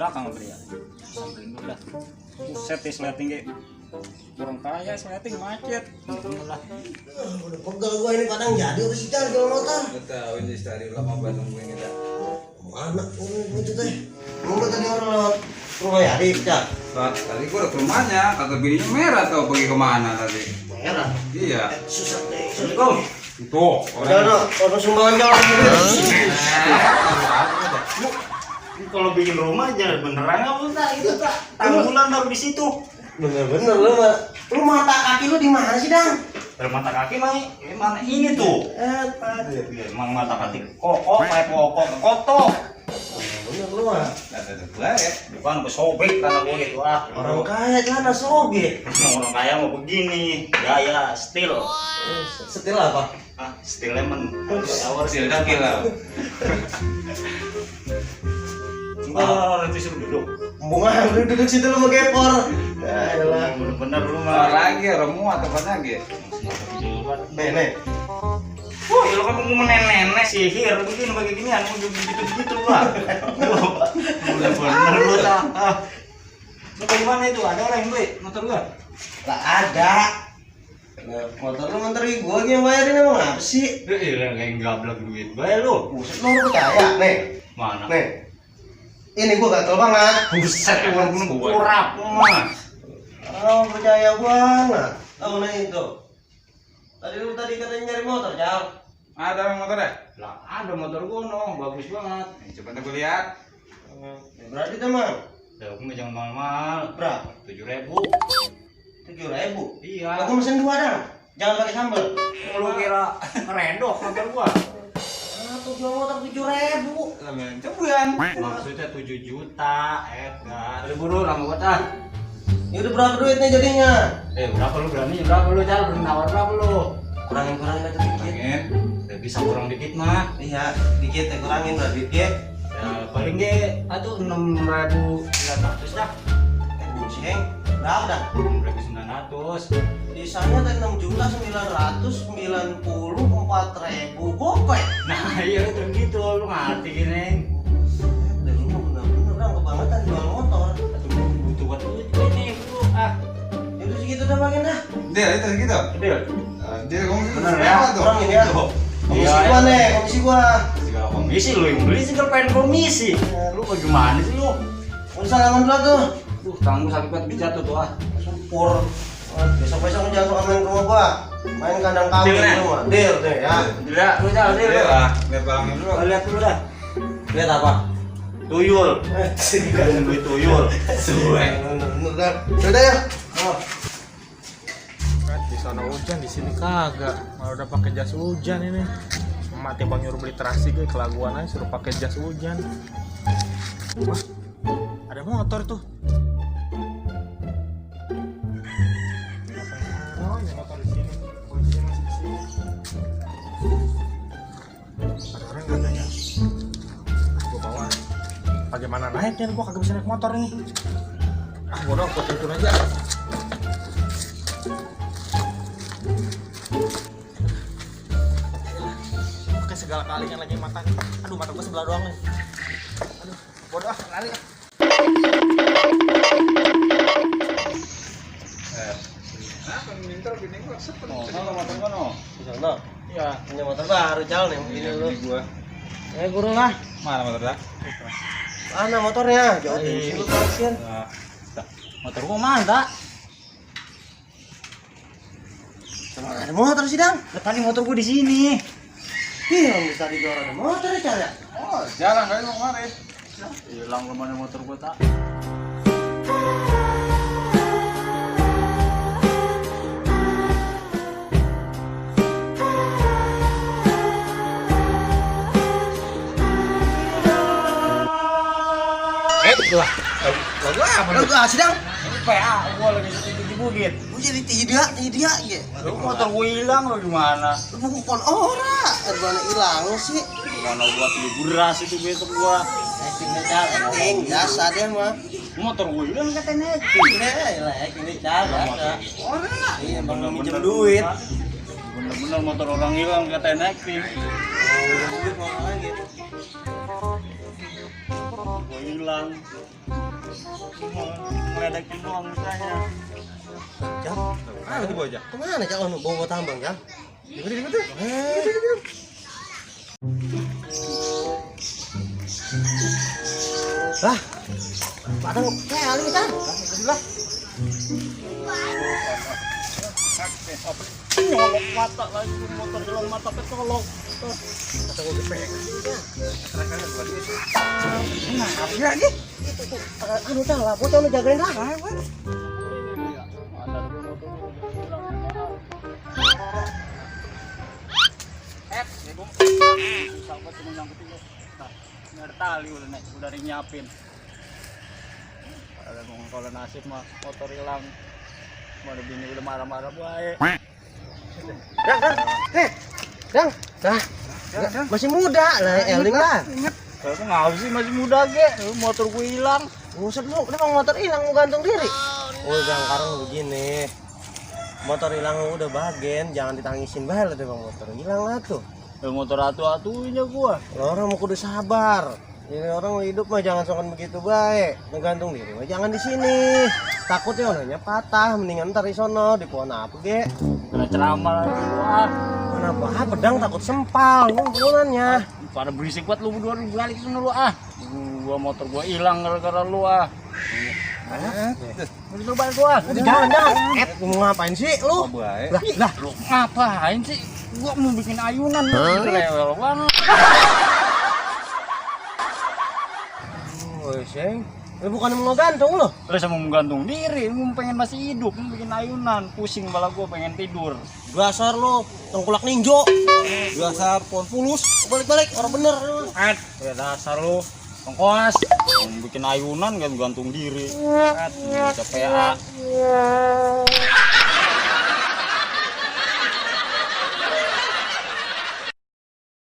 belakang pria. Samperin dulu dah. Buset sleting ge. Orang kaya sleting macet. Alhamdulillah. Udah pegal gua ini kadang jadi udah sih jalan jual motor. Betul, ini dari lama banget nungguin kita. Mana itu teh? Mau tadi orang lewat rumah Yadi, Cak. Tadi gua udah ke rumahnya, kata bininya merah tau pergi kemana tadi. Merah. Iya. Susah deh. Assalamualaikum. Tuh, Udah no, sumbangan jalan gitu. Kalau bikin rumah jangan beneran nggak usah itu tak. Tanggulan taruh di situ. Bener-bener lu mata kaki lu di mana sih, Dang? Mata kaki mana ini tuh? Emang mata kaki kokok kayak kokok kotok. Bener lu mah. Bukan kesobek karena gue gitu ah. Orang kaya celana sobek. Orang kaya mau begini, gaya stil. Setil apa? Ah, stil lemon. Hasil daki lah. Oh, itu suruh duduk. Bunga lu duduk situ lu mau gepor. Ya elah. Bener-bener lu Mau mah. lagi, orang muat apa lagi? Nih. Oh, ya lu kan mau nenek sihir begini bagi ginian mau begitu-begitu lu ah. Udah bener lu tah. Ah. Lu dari mana itu? Ada orang yang beli motor gua? Tak ada. Motor lu nganteri gua yang bayarin emang apa sih? Iya, kayak gablak duit bae lu. Buset lu percaya nih. Mana? Nih. Ini gua gatel banget. Buset, uang kurap mah. Oh, percaya banget. Tahu nih itu. Tadi katanya nyari motor, Jal. Ada yang motor ya? Lah, ada motor gua no, bagus banget. Coba aku lihat. Berarti teman. Ya, aku mah jangan mahal-mahal. Berapa? 7.000. 7.000. Iya. Aku mesen 2 dong. Jangan pakai sambal. Lu kira rendok motor gua? Aku jual motor 7.000. Coba. Maksudnya 7 juta, enggak. Lu buru lama buat ah. Ya udah berapa duitnya jadinya? Berapa lu berani? Berapa lu Cal? Berani nawar berapa lu? Kurangin aja dikit. Ingin. Udah bisa kurang dikit mah. Iya, dikit ya kurangin lah dikit. Ya paling ge atuh 6.900 dah. Buceng. Berapa dah? 6.900. Desainnya tadi 6.994.000 gopek. Nah, iya itu gitu lu ngerti gini. Dan ini bener-bener orang kebangetan jual motor. Butuh buat duit ini bro ah. Ya udah segitu dah makin dah. Dia itu gitu. Deal. Dia ngomong Bener ya? tuh. Kurangin ya. Komisi gua nih, komisi gua. Segala komisi lu yang beli sih pengen komisi. Lu bagaimana sih lu? Mau salaman dulu tuh. Duh, tangan gua sakit banget jatuh tuh ah. Syukur. Besok-besok jangan suka main ke rumah gua. Main kandang kambing Deal, di rumah. Deal deh ya. Deal, lu Cal, deal. Dia lah, lihat barangnya dulu. Lihat dulu dah. Lihat apa? Tuyul. Kan duit tuyul. Suwe. Bener dah. Udah ya. Oh. Kan di sana hujan, di sini kagak. Malah udah pakai jas hujan ini. Mati bang nyuruh beli terasi gue kelaguan aja suruh pakai jas hujan. Wah, ada motor tuh. Oh, ini motor di sini. Polisi masih di sini. Ada orang nggak ada ya? Gue bawa. Bagaimana naiknya? Gue kagak bisa naik motor ini. Ah, bodoh, gue tidur aja. Pakai segala kalinya lagi mata. Aduh, mata gue sebelah doang nih. Aduh, bodoh ah, lari ah. Nah, minta gini gua sepet. Oh, kalau motor gua no. Di sana. Iya. Punya motor baru Cal nih begini lu. Gua. Guru lah. Mana motor dah? Mana motornya? Jauh sini lu kasihan. Motor gua mana tak? Ada motor sih, Dang. Tadi motor gua di sini. Iya, tadi gua ada motor ya, Cal ya. Oh, jalan kali mau kemarin. Hilang kemana motor gua tak? Lagu apa? Lagu sih, Dang. PA gua lagi syuting di bukit. Gua jadi tidak gitu. Lu motor gua hilang lo gimana? Lu mau kupon ora, mana hilang sih? Mana buat beli beras itu besok gua. Actingnya Cal, acting biasa deh mah. Motor gua hilang katanya. Iya lah, actingnya Cal biasa. Ora. Iya, bang minjem duit. Bener-bener motor orang hilang katanya acting. Duit mau lagi. Gua hilang. Ngeledekin doang misalnya. Jam, Ah, itu aja. kemana Cak? Oh, bawa tambang Jam. Di mana tuh? Lah, padang kayak alim kan? Sebelah. Nyolok mata lagi motor hilang mata ketolong. Kata gue gepek. Nah, apa lagi? Anu dah lah, bocah lu jagain lah. Sahabat cuma nyangkutin lo. Nggak ada tali udah nyiapin. Kalau nasib mah motor hilang. Mau ada bini udah marah-marah baik. Dang, masih muda lah, eling lah. Kalau nggak sih masih muda ge, motor gue hilang. Buset lu, kenapa motor hilang mau gantung diri? Udah sekarang begini. Motor hilang udah bagian, jangan ditangisin bahaya tuh bang, motor hilang lah tuh. Motor atu-atunya gua. Orang mau kudu sabar. Ini orang hidup mah jangan sokan begitu baik. Ngegantung diri mah jangan di sini. Takutnya orangnya patah, mendingan ntar di sono di pohon apa ge. Kena ceramah lagi gua. Kenapa? Pedang takut sempal, hubungannya. Pada berisik buat lu berdua balik ke lu ah. Gua motor gua hilang gara-gara lu ah. Udah balik gua. Jangan. Mau ngapain sih lu? Lah, Lu ngapain sih? Gua mau bikin ayunan rewel banget. Woi, Seng. Lu bukan mau gantung lo? Lu sama mau gantung diri, lu pengen masih hidup, mau bikin ayunan, pusing kepala gua pengen tidur. Dasar lo, tengkulak ninjo. Dasar pohon fulus. Balik-balik, orang bener. Ya dasar lu, tongkos. Mau bikin ayunan gantung diri. Capek.